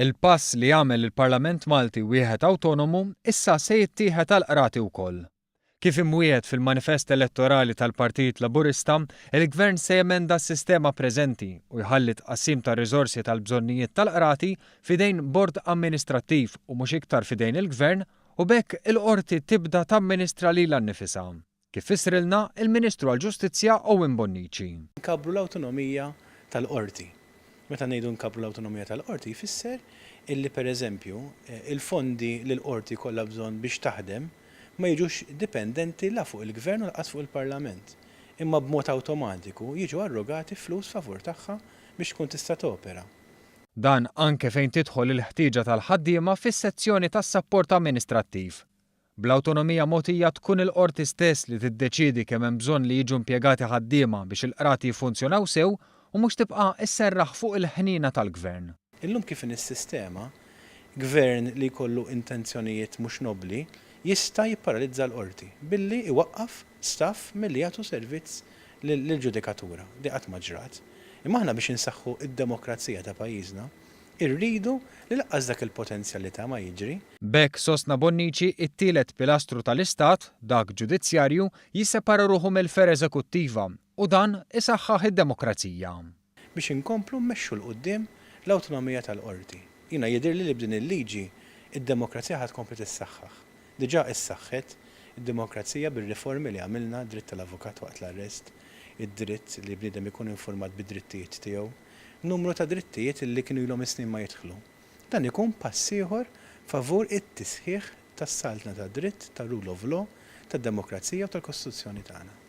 Il-pass li għamel il-Parlament Malti wieħed awtonomu issa se jittieħed għall-qrati wkoll. Kif imwiegħed fil-manifest elettorali tal-Partit Laburista, il-Gvern se jemenda s-sistema preżenti u jħalli t-tqassim tar-riżorsi tal-bżonnijiet tal-qrati f'idejn bord amministrattiv u mhux iktar f'idejn il-Gvern u b'hekk il-Qorti tibda tamministra lilha nnifisha. Kif fissrilna il-Ministru għall-Ġustizzja Owen Bonnici. Nkabbru l-awtonomija tal-Qorti. Meta ngħidu nkabbru l-awtonomija tal-Qorti jfisser illi per eżempju il-fondi li l-Qorti jkollha bżonn biex taħdem ma jiġux dipendenti la fuq il-Gvern u lanqas fuq il-Parlament, imma b'mod awtomatiku jiġu arrogati flus favur tagħha biex tkun tista' topera. Dan anke fejn tidħol il-ħtieġa tal-ħaddiema fis-sezzjoni tas-sapport amministrattiv. Bl-awtonomija mogħtija tkun il-Qorti stess li tiddeċiedi kemm hemm bżonn li jiġu impjegati ħaddiema biex il-qrati jiffunzjonaw sew u mhux tibqa' sserraħ fuq il-ħniena tal-Gvern. Illum kif inhi s-sistema, Gvern li jkollu intenzjonijiet mhux nobbli jista' jipparalizza l-Qorti billi jwaqqaf staff milli jagħtu servizz lill-ġudikatura. Di qatt ma ġrat. Imma aħna biex insaħħu d-demokrazija ta' pajjiżna, Irridu li lanqas dak il-potenzjalità ma jiġri. B'hekk, sostna Bonnici, it-tielet pilastru tal-Istat, dak ġudizzjarju, jissepara ruħu mill-fergħa eżekuttiva u dan isaħħaħ id-demokrazija. Biex inkomplu mmexxu 'l quddiem l-awtonomija tal-Qorti. Jiena jidhirli li b'din il-liġi d-demokrazija ħa tkompli tissaħħaħ. Diġà issaħħet id-demokrazija bir-riformi li għamilna, d-dritt tal-avukat waqt l-arrest, id-dritt li bniedem ikun infurmat bid-drittijiet tiegħu, numru ta' drittijiet li kienu ilhom is-snin ma jidħlu. Dan ikun pass ieħor favur it-tisħiħ tas-saltna tad-dritt, tar-rule of law, tad-demokrazija u tal-Kostituzzjoni tagħna.